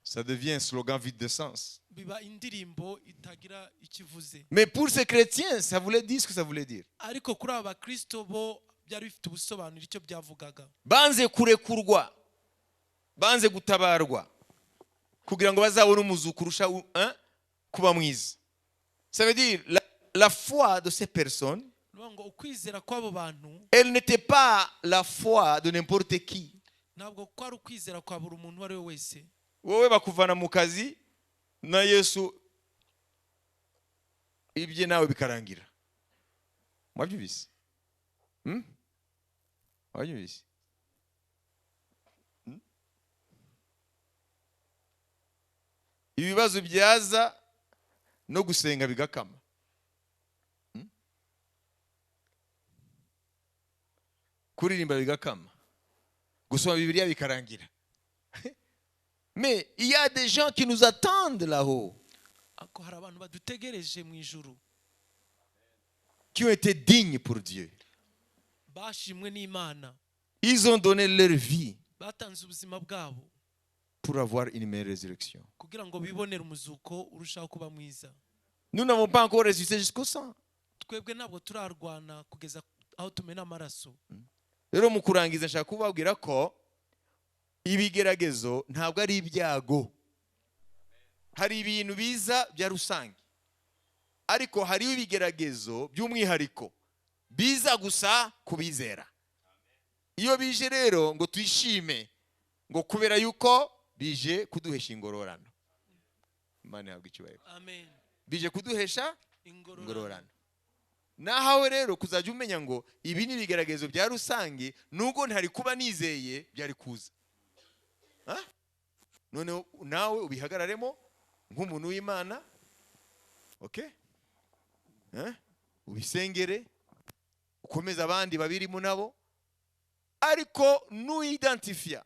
Ça devient un slogan vide de sens. Biba indirimbo itagira ikivuze. Mais pour ces chrétiens, ça voulait dire ce que ça voulait dire. Ariko kuri aba bakristo bo byari bifite ubusobanuro icyo byavugaga. Banze kurekurwa, banze gutabarwa kugira ngo bazabone umuzuko urusha hein, kuba mwiza. Ça veut dire la foi de ces personnes, Ni ukuvuga ngo ukwizera kw'abo bantu elle n'était pas la foi de n'importe qui. Ntabwo kwari ukwizera kwa buri muntu uwo ari we wese. Wowe bakuvana mu kazi na Yesu ibye nawe bikarangira. Mwabyumvise? Mwabyumvise? Ibibazo byaza no gusenga bigakama. Kuririmba bigakama. Gusoma Bibiliya bikarangira. Mais il y a des gens qui nous attendent là-haut, Ako hari abantu badutegereje mu ijuru qui ont été dignes pour Dieu. Bashimwe n'Imana. Ils ont donné leur vie Batanze ubuzima bwabo pour avoir une meilleure résurrection. Kugira ngo bibonere umuzuko urushaho kuba mwiza. Nous n'avons pas encore résisté jusqu'au sang. Twebwe ntabwo turarwana kugeza aho tumena amaraso. Rero mu kurangiza nshaka kubabwira ko Ibigeragezo ntabwo ari ibyago. Hari ibintu biza bya rusange, ariko hari ibigeragezo by'umwihariko biza gusa kubizera. Iyo bije rero ngo twishime, ngo kubera yuko bije kuduhesha ingororano. Imana ihabwe icyubahiro. Amen. Bije kuduhesha ingororano. Nahawe rero kuzajya umenya ngo ibi ni ibigeragezo bya rusange, nubwo ntari kuba nizeye byari kuza. None nawe ubihagararemo nk'umuntu w'Imana, okay? Ubisengere, ukomeze abandi babirimo nabo, ariko nuidentifia,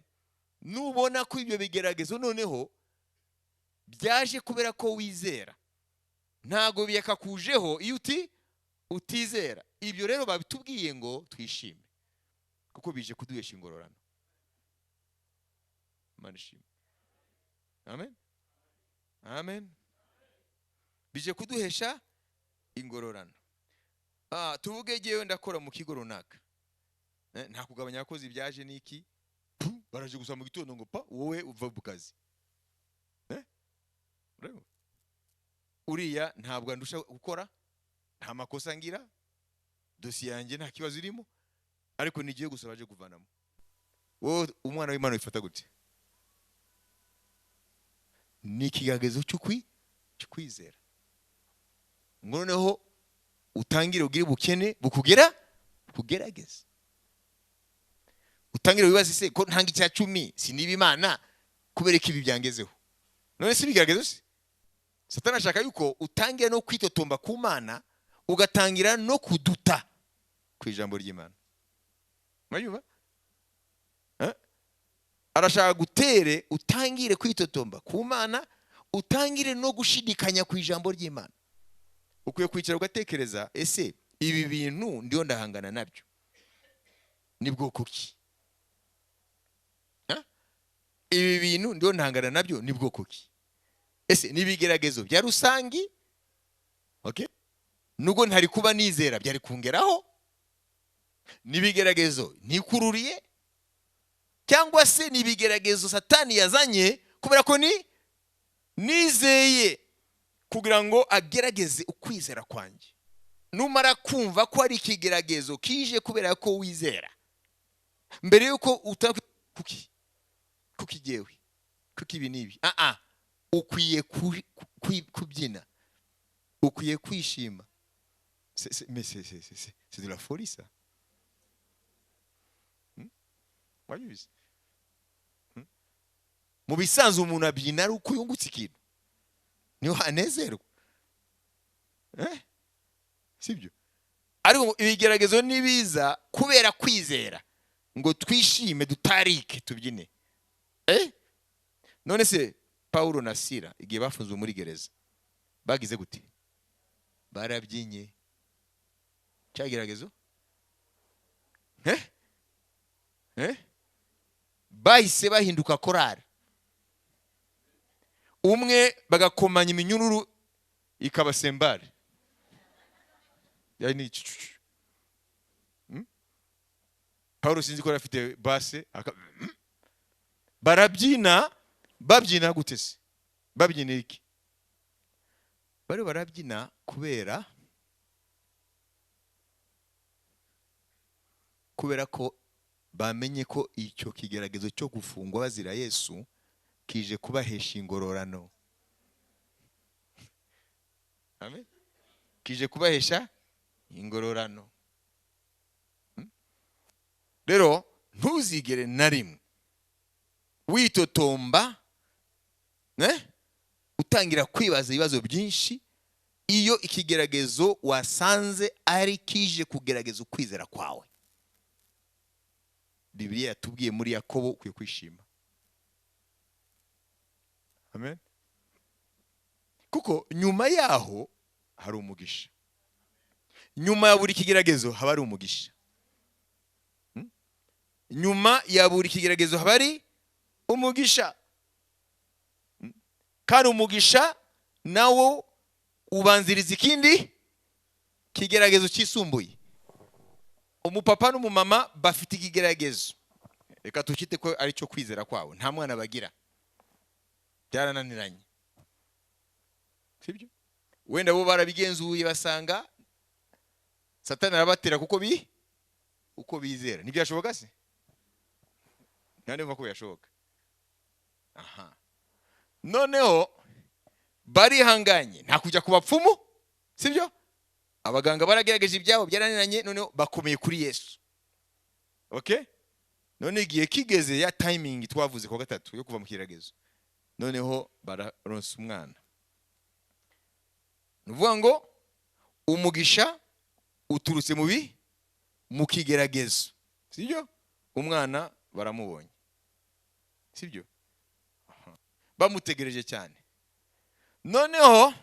nubona ko ibyo bigeragezo noneho byaje kubera ko wizera, ntago byakakujeho iyo utizera. Ibyo rero babitubwiye ngo twishime, kuko bije kuduhesha ingororano. Imana ishimwe. Amen. Amen. Bije kuduhesha ingororano. Tuvuge jewe ndakora mu kigo runaka, nta kugabanya abakozi byaje niki, baraje gusa mu gitondo ngo pa wowe uva mu kazi. Uriya ntabwo andusha gukora, nta makosa ngira, dosiye yanjye nta kibazo irimo, ariko nigiye gusa baje kuvanamo. Wowe umwana w'Imana wifata gute? Ni ikigeragezo cy'ukwizera. Ngo noneho utangire ugire ubukene bukugera kugerageza. Utangire wibaze se ko ntanga icya 10 siniba Imana kubera ko ibi byangezeho. None si ibigeragezo se? Satani ashaka yuko utangira no kwitotomba ku Mana, ugatangira no kuduta ku ijambo ry'Imana. Murayumva? Arashaka gutere utangire kwitotomba ku Mana, utangire no gushidikanya ku ijambo ry'Imana. Ukwiye kwicara ugatekereza, ese ibi bintu ndiyo ndahangana nabyo ni bwoko ki? Ibi bintu ndiyo ndahangana nabyo ni bwoko ki? Ese nibigeragezo bya rusangi? Okay? Nubwo ntari kuba nizera byari kungeraho? Nibigeragezo ntikururiye? Cyangwa se nibigeragezo Satani yazanye kubera ko ni nizeye kugira ngo agerageze ukwizera kwanjye? Numara kumva ko ari ikigeragezo kije kubera ko wizera, mbere yuko kuki jewe kuki ibi nibi, ukwiye kubyina, ukwiye kwishima. Mais c'est de la folie ça. Wabizi? Mu bisanzwe umuntu abyina ari uko yungutse ikintu, niho anezerwa. Sibyo? Ariko ibigeragezo nibiza kubera kwizera ngo twishime, dutarike, tubyine. None se Paulo na Sila igihe bafunzwe muri gereza bagize gute? Barabyinye. Cyageragezo? Bahise bahinduka korari. Umwe bagakomanya iminyururu ikabasembare. Yani Paulo sinzi ko afite base, barabyina. Babyina gute se? Babyina iki? Bari barabyina kubera ko bamenye ko icyo kigeragezo cyo gufungwa bazira Yesu kije kubahesha ingororano. Amen. Kije kubahesha ingororano. Rero ntuzigere na rimwe witotomba, utangira kwibaza ibibazo byinshi iyo ikigeragezo wasanze ari kije kugerageza ukwizera kwawe. Bibiliya yatubwiye muri Yakobo ukwiye kwishima. Amen. Kuko nyuma yaho hari umugisha. Nyuma ya buri kigeragezo haba hari umugisha. Nyuma ya buri kigeragezo haba hari umugisha. Kandi umugisha nawo ubanziriza ikindi kigeragezo cyisumbuye. Umupapa n'umumama bafite ikigeragezo. Reka tukite ko ari cyo kwizera kwabo, nta mwana bagira, byarananiranye, sibyo? Wenda bo barabigenzuye basanga Satani arabatera kuko uko bizera. Ntibyashoboka se? Nta ko yashoboka. Aha, noneho barihanganye, nta kujya ku bapfumu, sibyo? Abaganga baragerageje ibyabo byarananiranye, noneho bakomeye kuri Yesu. Okay, none igihe kigeze ya timing twavuze ku gatatu yo kuva mu kigeragezo, noneho bararonsa umwana. Ni ukuvuga ngo umugisha uturutse mu kigeragezo, sibyo? Umwana baramubonye, sibyo? Bamutegereje cyane. Noneho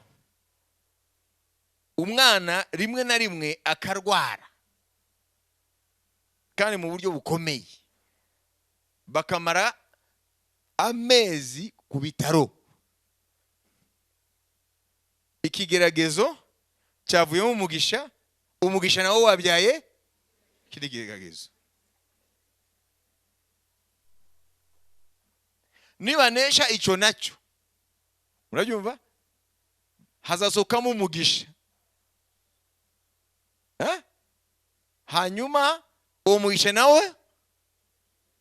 umwana rimwe na rimwe akarwara, kandi mu buryo bukomeye, bakamara amezi ku bitaro. Ikigeragezo cyavuyemo umugisha, umugisha nawo wabyaye ikindi kigeragezo. Nibanesha icyo nacyo, murabyumva, hazasohokamo umugisha. Hanyuma uwo mugisha nawe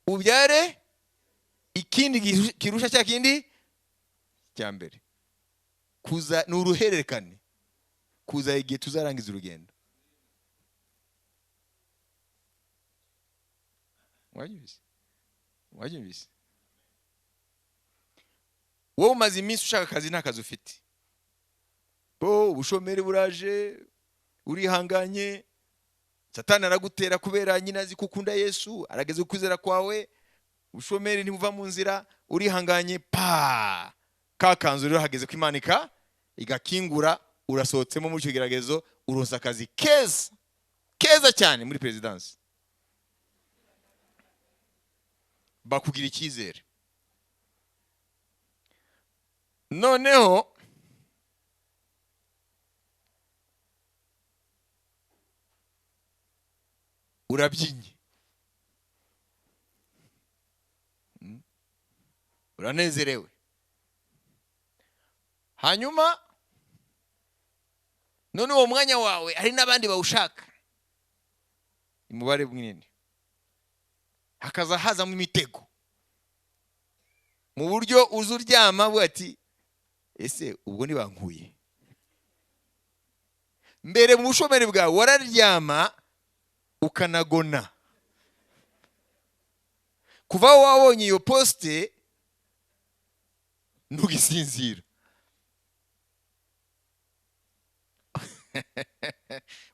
ubyare ikindi kirusha cya kindi cya mbere. Kuza ni uruhererekane, kuza igihe tuzarangiza urugendo. Wabyumvise? Wowe umaze iminsi ushaka akazi nta kazi ufite, bo ubushomeri buraje, urihanganye, Satani aragutera kubera nyina azi ko ukunda Yesu, arageze ukwizera kwawe, ubushomeri ntibuva mu nzira, urihanganye, pa ka kanzu rero hageze kwimanika igakingura, urasohotsemo muri icyo kigeragezo, uronsa akazi keza keza cyane muri perezidansi, bakugira icyizere. Noneho urabyinye, uranezerewe. Hanyuma none uwo mwanya wawe hari n'abandi bawushaka, umubare munini, hakaza hazamo imitego mu buryo uza uryama ati ese ubwo ntibankuye. Mbere mu bushomeri bwawe wararyama ukanagona, kuva wabonye iyo poste ntugisinzira.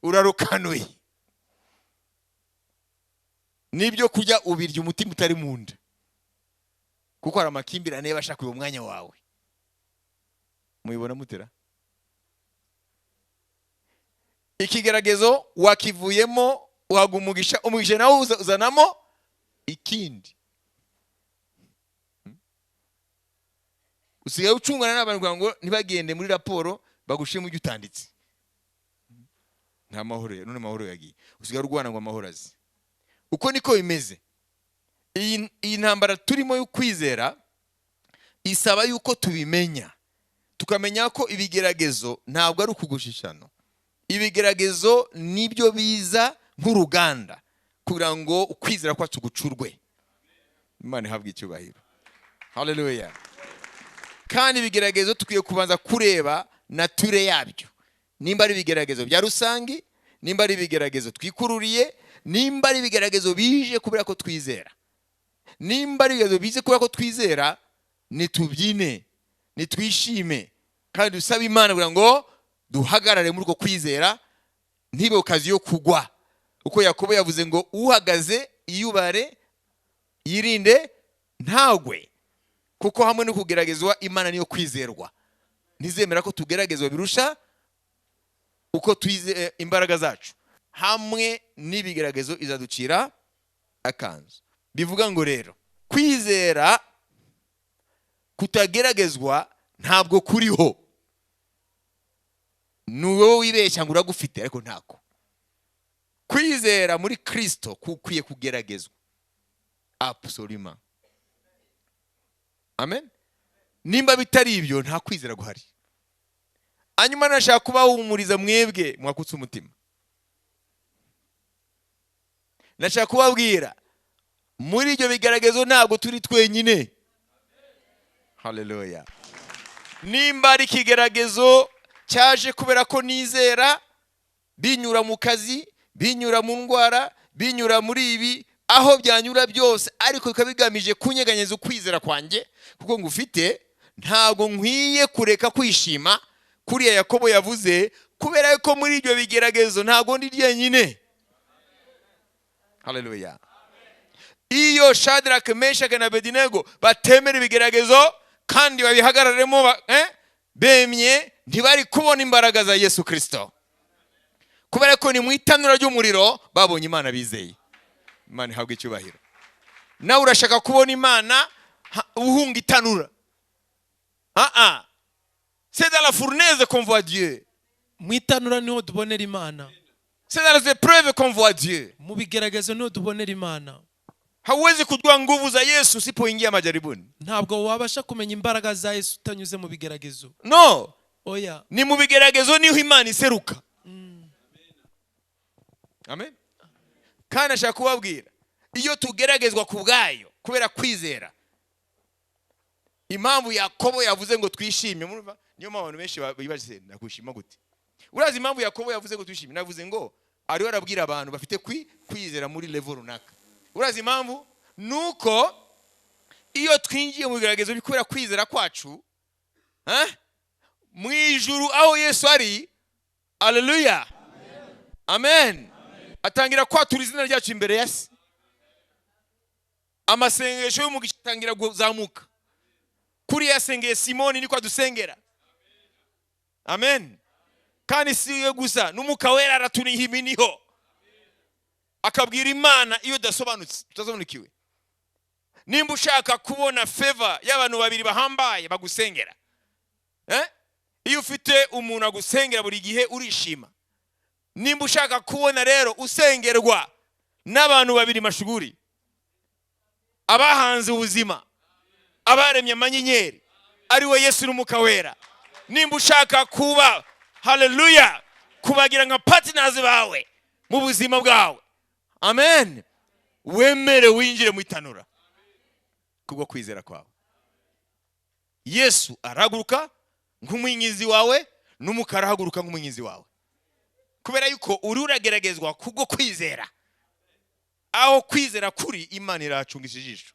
Urarukanuye, nibyo kurya ubirya umutima utari mu nda, kuko hari amakimbirane bashaka uwo mwanya wawe. Muyibona mutera? Ikigeragezo wakivuyemo, uhaga umugisha, umugisha nawo uzanamo ikindi. Usigaye ucungana n'abantu kugira ngo ntibagende muri raporo bagushire mu byo utanditse. Nta mahoro, none mahoro yagiye. Usigaye urwana ngo amahoro aze. Uko niko bimeze. Iyi ntambara turimo yo kwizera isaba yuko tubimenya, tukamenya ko ibigeragezo ntabwo ari ukugushishano. Ibigeragezo nibyo biza nk'uruganda kugira ngo ukwizera kwacu gucurwe. Imana ihabwe icyubahiro. Haleluya. Kandi ibigeragezo tukwiye kubanza kureba nature yabyo, nimba ari ibigeragezo bya rusangi, nimba ari ibigeragezo twikururiye, nimba ari ibigeragezo bije kubera ko twizera. Nimba ari ibigeragezo bije kubera ko twizera, nitubyine, nitwishime, kandi dusabe Imana kugira ngo duhagarare muri uko kwizera, ntibe kazi yo kugwa. Uko Yakobo yavuze ngo uhagaze iyubare yirinde ntagwe, kuko hamwe no kugeragezwa Imana niyo kwizerwa. Ntizemera ko tugeragezwa birusha uko twize imbaraga zacu. Hamwe n'ibigeragezo izaducira akanzu. Bivuga ngo rero kwizera kutageragezwa ntabwo kuriho. Ni wowe wibeshya ngo uragufite, ariko ntako. Kwizera muri Kristo kukwiye kugeragezwa. Absolument. Amen. Nimba bitari ibyo, nta kwizera guhari. Hanyuma nashaka kubahumuriza mwebwe mwakutse umutima. Nashaka kubabwira muri ibyo bigeragezo ntabwo turi twenyine. Haleluya. Nimba ari ikigeragezo cyaje kubera ko nizera, binyura mu kazi, binyura mu ndwara, binyura muri ibi, aho byanyura byose, ariko bikaba bigamije kunyeganyeza ukwizera kwanjye kuko ngufite, ntabwo nkwiye kureka kwishima kuriya Yakobo yavuze, kubera ko muri ibyo bigeragezo ntabwo ndi jyenyine. Haleluya. Iyo Shadrach, Meshach na Abednego batemera ibigeragezo kandi babihagararemo bemye, ntibari kubona imbaraga za Yesu Kristo, kubera ko ni mu itanura ry'umuriro babonye Imana bizeye. Imana ihabwe icyubahiro. Nawe urashaka kubona Imana uhunga itanura? Ah ah, c'est dans la fournaise qu'on voit Dieu. Mu itanura niho tubonera Imana. C'est dans les épreuves qu'on voit Dieu. Mu bigeragezo niho tubonera Imana. Hauwezi kujua nguvu za Yesu usipoingia majaribuni. Ntabwo wabasha kumenya imbaraga za Yesu utanyuze mu bigeragezo. No. Oya. Ni mu bigeragezo niho Imana iseruka. Amen. Kandi ashaka kubabwira, iyo tugeragezwa ku bwayo kubera kwizera, impamvu Yakobo yavuze ngo twishime, murumva? Niyo mpamvu abantu benshi bibaje, nakwishima gute? Urazi impamvu Yakobo yavuze ngo twishime? Navuze ngo ariwe arabwira abantu bafite kwizera muri level runaka. Urazi impamvu? Nuko iyo twinjiye mu bigeragezo kubera kwizera kwacu, mu ijuru aho Yesu ari, haleluya, amen, atangira kwatura izina ryacu imbere ya se. Amasengesho y'umugisha atangira kuzamuka. Kuri yasengeye Simoni niko adusengera. Amen. Kandi si yo gusa, n'Umwuka Wera aratuniha iminiho, akabwira Imana iyo udasobanutse, utasobanukiwe. Nimba ushaka kubona favor y'abantu babiri bahambaye bagusengera, iyo ufite umuntu agusengera buri gihe urishima. Nimba ushaka kubona rero usengerwa n'abantu babiri mashughuri, abahanze ubuzima, abaremye amanyenyeri, ari we Yesu n'Umwuka Wera, nimba ushaka kuba, haleluya, kubagira nka partners bawe mu buzima bwawe, amen, wemere winjire mu itanura kubwo kwizera kwawe. Yesu arahaguruka nk'umwingizi wawe, n'Umwuka arahaguruka nk'umwingizi wawe, kubera yuko uri urageragezwa kubwo kwizera. Aho kwizera kuri, Imana iracungisha ijisho,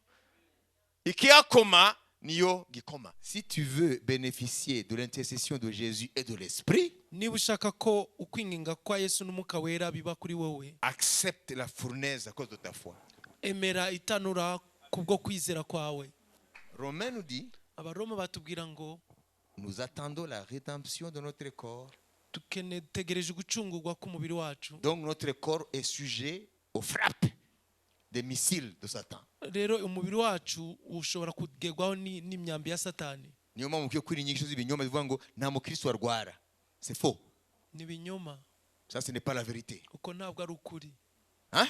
ikiyakoma niyo gikoma. Si tu veux bénéficier de l'intercession de Jésus et de l'Esprit, niba ushaka ko ukwinginga kwa Yesu n'Umwuka Wera biba kuri wowe, accepte la fournaise à cause de ta foi. Emera itanura kubwo kwizera kwawe. Romains nous dit, Abaroma batubwira ngo, nous attendons la rédemption de notre corps. Dutegereje gucungurwa k'umubiri wacu. Donc notre corps est sujet aux frappes des missiles de Satan. Rero umubiri wacu ushobora kugerwaho n'imyambi ya Satani. Niyo mpamvu mukwiye kwirinda inyigisho z'ibinyoma zivuga ngo nta mukristo arwara. C'est faux. Ni ibinyoma. Ça, ce n'est pas la vérité. Uko ntabwo ari ukuri. Hein?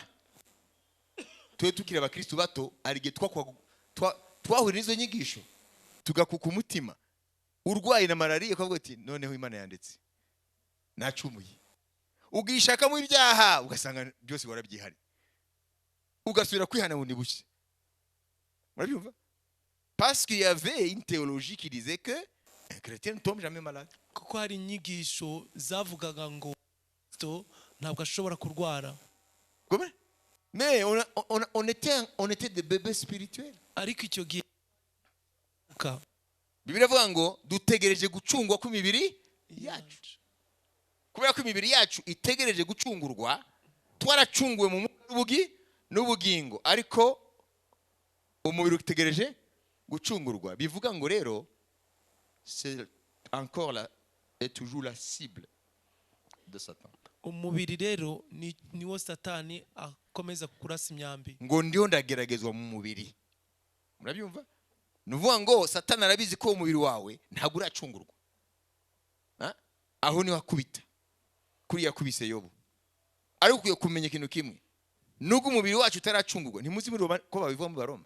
Twe tukiri abakristo bato, hari igihe twahura n'izo nyigisho tugakuka umutima, urwaye na malariya ukavuga uti noneho Imana yanditse nacumuye, ugishakamo ibyaha ugasanga byose warabyihari, ugasubira kwihana bundi bushya. Murabyumva? Parce qu'il y avait une théologie qui disait que un chrétien ne tombe jamais malade. Kuko hari inyigisho zavugaga ngo Kristo ntabwo ashobora kurwara. Comment? Mais on était des bébés spirituels. Ariko icyo gihe ka Bibiliya ivuga ngo dutegereje gucungwa kw'imibiri yacu. Kubera ko imibiri yacu itegereje gucungurwa, twaracunguwe mu mwuka n'ubugingo, ariko umubiri utegereje gucungurwa. Bivuga ngo rero c'est encore la, est toujours la cible de Satan. Umubiri rero niwo Satani akomeza kurasa imyambi. Ngo ndiho ndageragezwa mu mubiri. Murabyumva? Ni ukuvuga ngo Satani arabizi ko umubiri wawe ntabwo uracungurwa. Ha? Aho niho akubita, kuri yakubise Yobu. Ariko ukwiye kumenya ikintu kimwe. Nubwo umubiri wacu utaracungurwa, ntimuzi muri Roma ko babivuga mu Baroma.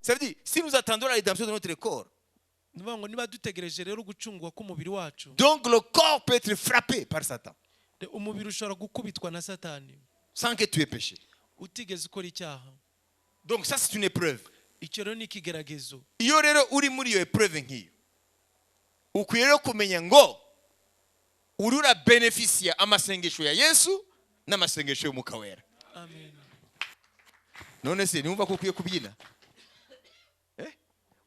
Ça veut dire, si nous attendons la rédemption de notre corps, Ni ukuvuga ngo niba dutegereje rero gucungurwa k'umubiri wacu, donc le corps peut être frappé par Satan umubiri ushobora gukubitwa na Satani sans que tu aies péché. Utigeze ukora icyaha. Donc ça, c'est une épreuve. Icyo rero ni ikigeragezo. Iyo rero uri muri iyo épreuve nk'iyo, ukwiye rero kumenya ngo uri urabenefisiya amasengesho ya Yesu n'amasengesho y'Umwuka Wera. Amen. None se niwumva ko ukwiye kubyina? Eh?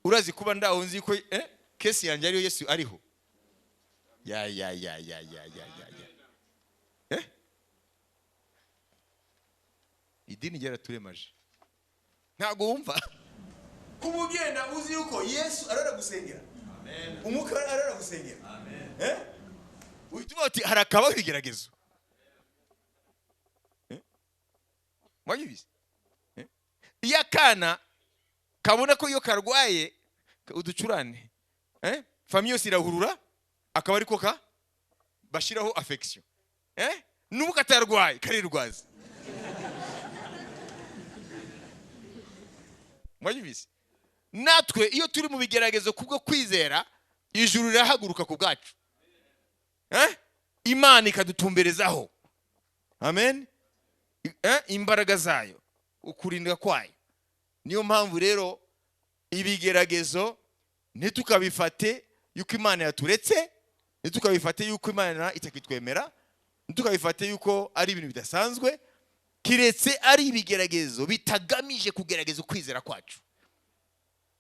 Urazi kuba ndaho nzi ko case yanjye ariyo Yesu ariho. Ya ya ya ya ya ya ya ya, eh? Idini ryaraturemaje, ntabwo wumva kuba ugenda uzi yuko Yesu arora gusengera, Umwuka arora gusengera, eh? Uhita uvuga uti harakabaho ibigeragezo, eh? Mwabyumvise? Eh? Iyo akana kabona ko iyo karwaye uducurane, eh? Famille yose irahurura, akaba ariko ka bashyiraho affection, eh? Nubwo katarwaye karirwaza. Mwabyumvise? Natwe iyo turi mu bigeragezo kubwo kwizera, ijuru rirahaguruka ku bwacu, eh? Imana ikadutumberezaho, amen, eh? Imbaraga zayo, ukurinda kwayo. Niyo mpamvu rero ibigeragezo ntitukabifate yuko Imana yaturetse, ntitukabifate yuko Imana itakitwemera, ntitukabifate yuko ari ibintu bidasanzwe, kiretse ari ibigeragezo bitagamije kugerageza ukwizera kwacu.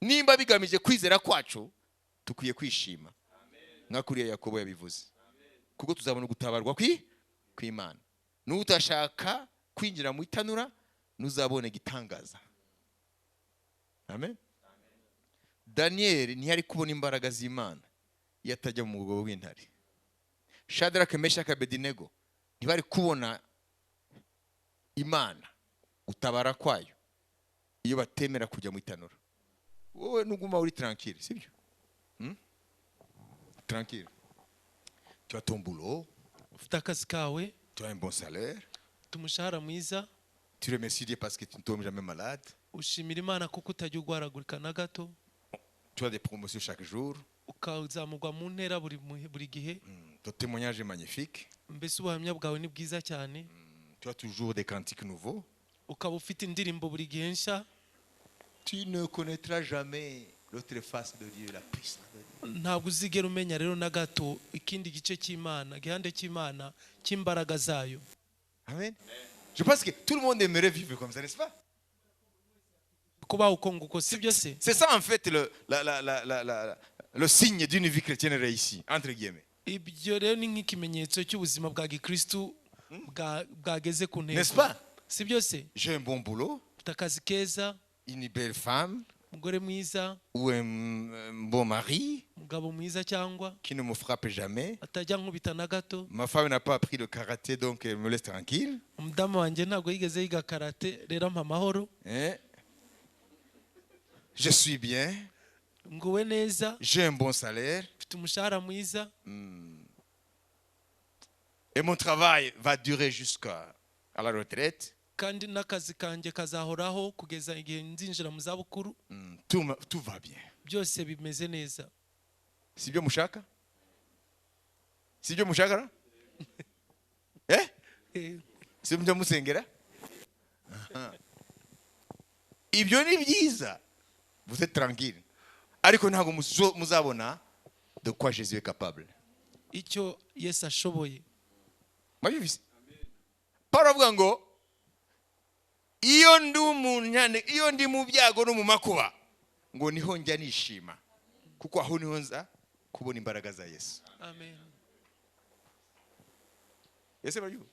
Nimba bigamije kwizera kwacu, tukwiye kwishima nka kuriya Yakobo yabivuze, kuko tuzabona gutabarwa kw'Imana. N'utashaka kwinjira mu itanura ntuzabone igitangaza. Amen. Daniel ntiyari kubona imbaraga z'Imana iyo atajya mu mwobo w'intare. Shadrach, Meshach, Abednego ntibari kubona Imana gutabara kwayo iyo batemera kujya mu itanura. Wowe nuguma uri tranquille, sibyo? Tranquille. Tu as ton boulot, Ufite akazi kawe, tu as un bon salaire, ufite umushahara mwiza, tu remercies Dieu parce que tu ne tombes jamais malade, ushimira Imana kuko utajya urwaragurika na gato, tu as des promotions chaque jour, ukazamurwa mu ntera buri gihe. Ton témoignage est magnifique, Mbese ubuhamya bwawe ni bwiza cyane, tu as toujours des cantiques nouveaux. Ukaba ufite indirimbo buri gihe nshya. Tu ne connaîtras jamais l'autre face de Dieu, la puissance de Dieu. Ntabwo uzigera umenya rero na gato ikindi gice cy'Imana, igihande cy'Imana cy'imbaraga zayo. Amen. Je pense que tout le monde aimerait vivre comme ça, n'est-ce pas? Kubaho uko nguko, si byo se? C'est ça en fait le, la, la, la, la, la, le signe d'une vie chrétienne réussie, entre guillemets. Ibyo rero ni nk'ikimenyetso cy'ubuzima bwa gikristu bwageze ku ntego. N'est-ce pas? Si byo se? J'ai un bon boulot, Ufite akazi keza, une belle femme umugore mwiza, ou un bon mari umugabo mwiza cyangwa qui ne me frappe jamais. Atajya nkubita na gato. Ma femme n'a pas appris le karaté, donc elle me laisse tranquille. Umudamu wanjye ntabwo yigeze yiga karate, rero ampa amahoro. Hein? Je suis bien, Nguwe neza, j'ai un bon salaire mfite umushahara mwiza, et mon travail va durer jusqu'à à la retraite. Kandi n'akazi kanjye kazahoraho kugeza igihe nzinjira mu zabukuru. Tout va bien. Byose bimeze neza. Si byo mushaka? Si byo mushaka? No? Eh? Eh. Si byo musengera? Aha. Ibyo ni byiza. Vous êtes tranquille. Ariko ntabwo muzabona de quoi Jésus est capable. Icyo Yesu ashoboye. Mwabyumvise? Paul avuga ngo iyo ndi umunyane, iyo ndi mu byago no mu makuba, ngo niho njya nishima, kuko aho niho nza kubona imbaraga za Yesu. Amen. Ese bayu?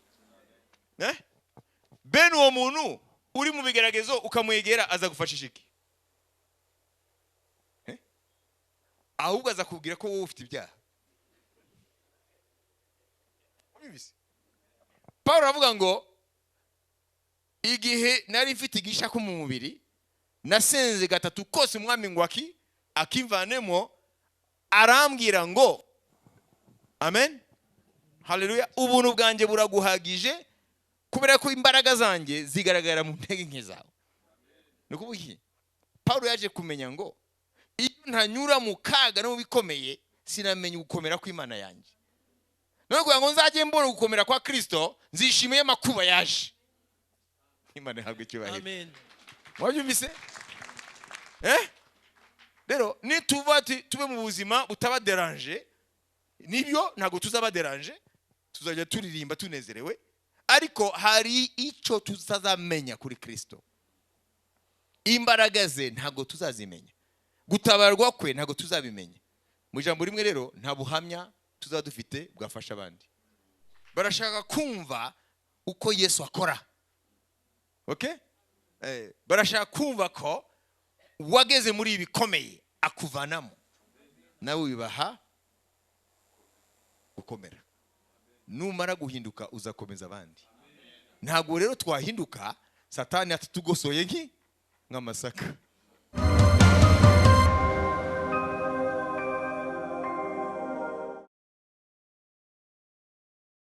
Eh? Bene uwo muntu uri mu bigeragezo ukamwegera azagufashisha iki? Eh? Ahubwo azakubwira ko wowe ufite ibyaha. Mwabyumvise? Paul aravuga ngo igihe nari mfite igishako mu mubiri, nasenze gatatu kose umwami ngo akimvanemo, arambwira ngo amen, haleluya, ubuntu bwanjye buraguhagije Kubera ko imbaraga zanjye zigaragara mu ntege nke zawe. Ni ukuvuga iki? Pawulo yaje kumenya ngo iyo ntanyura mu kaga no mu bikomeye, sinamenya ugukomera kw'Imana yanjye. None kugira ngo nzajye mbona ugukomera kwa Kristo, nzishimiye amakuba yaje. Imana ihabwe icyubahiro. Amen. Mwabyumvise? Rero nituva tube mu buzima butaba dérangé, nibyo, ntabwo tuzaba dérangé, tuzajya turirimba tunezerewe, ariko hari icyo tutazamenya kuri Kristo. Imbaraga ze ntabwo tuzazimenya, gutabarwa kwe ntabwo tuzabimenya. Mu ijambo rimwe rero, nta buhamya tuzaba dufite bwafasha abandi. Barashaka kumva uko Yesu akora, okay? Barashaka kumva ko wageze muri ibi bikomeye akuvanamo, nawe wibaha gukomera. Numara guhinduka, uzakomeza abandi. Ntabwo rero twahinduka Satani atatugosoye nk'amasaka.